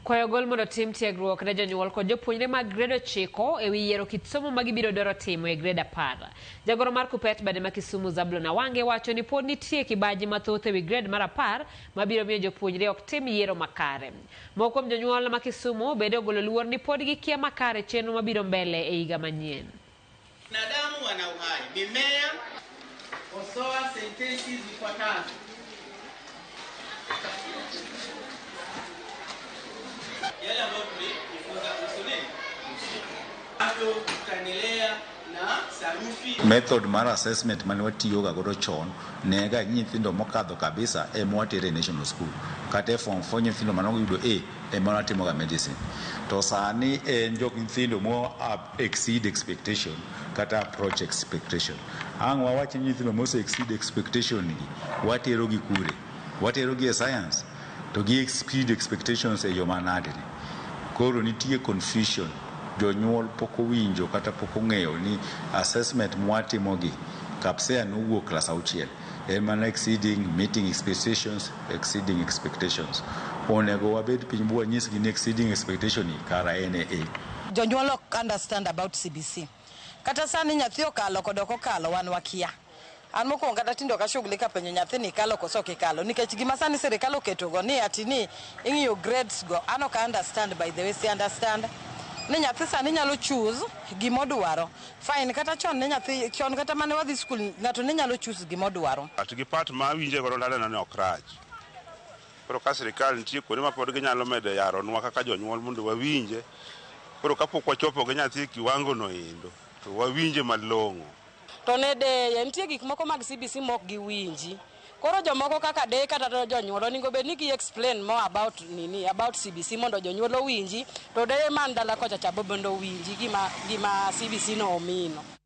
Kwayo gol mondo otim tiegruok ne jonyuol kod jopuonjre mag grade 9 e wi yiero kit somo ma gibiro dwaro timo e grade 10. Jagoro mar Kuppet bade ma Kisumu Zablon Awange wacho ni pod nitie kibaji mathoth e wi grade mar 10 mabiro miyo jopuonjre ok tim yiero makare. Moko kuom jonyuol ma Kisumu bende ogolo luor ni pod gikia makare chenro mabiro mbele e higa manyien. Binadamu wana uhai, mimea. Kosoa sentensi zifuatazo. Yale ambayo tulijifunza kuhusu nini? Bado tutaendelea na sarufi. Method mar assessment mane watiyoga godo chon ne ga nyithindo mokadho kabisa ema watero e national school kata e form 4 nyithindo mane oyudo A ema watimoga medicine to sani en jok nyithindo mo exceed expectation kata approach expectation. Ang' wawach ni nyithindo mose exceed expectation gi watero gi kure? Watero gi e science to gi exceed expectations e yo manade ni? Koro nitie confusion, jonyuol pok owinjo kata pok ong'eyo ni assessment mwatimo gi KPSEA nowuok klas 6 en mana exceeding, meeting expectations, exceeding expectations. Onego wabed piny bu wanyisgi ni exceeding expectation ni kara en e A. Jonyuol ok understand about CBC. Kata sani nyathi okalo kod ok okalo wan wakia. An mokwongo kata tinde ok ashughulika penjo nyathi ni ikalo koso ok ikalo nikech gima sani sirikal oketo go ni ati ni ing'iyo grades go an ok understand, by the way si understand ni nyathi sani nyalo choose gimodwaro. Fine, kata chon ne nyathi chon kata mane wadhi school ng'ato ne nyalo choose gimodwaro. At gi part ma awinje godo naneno ni ok rach. Koro ka sirikal nitie kuonde ma pod ginyalo medo yaronwa kaka jonyuol mondo wawinje. Koro kapok wachopo gi nyathi e kiwango no endo, to wawinje malong'o. To ne deye, nitie gik moko mag CBC mok giwinji. Koro jomoko kaka deye kata jonyuol onego bed ni gi explain more about nini, about CBC mondo jonyuol owinji, to deye man dala kocha cha bende owinji gima CBC no omino.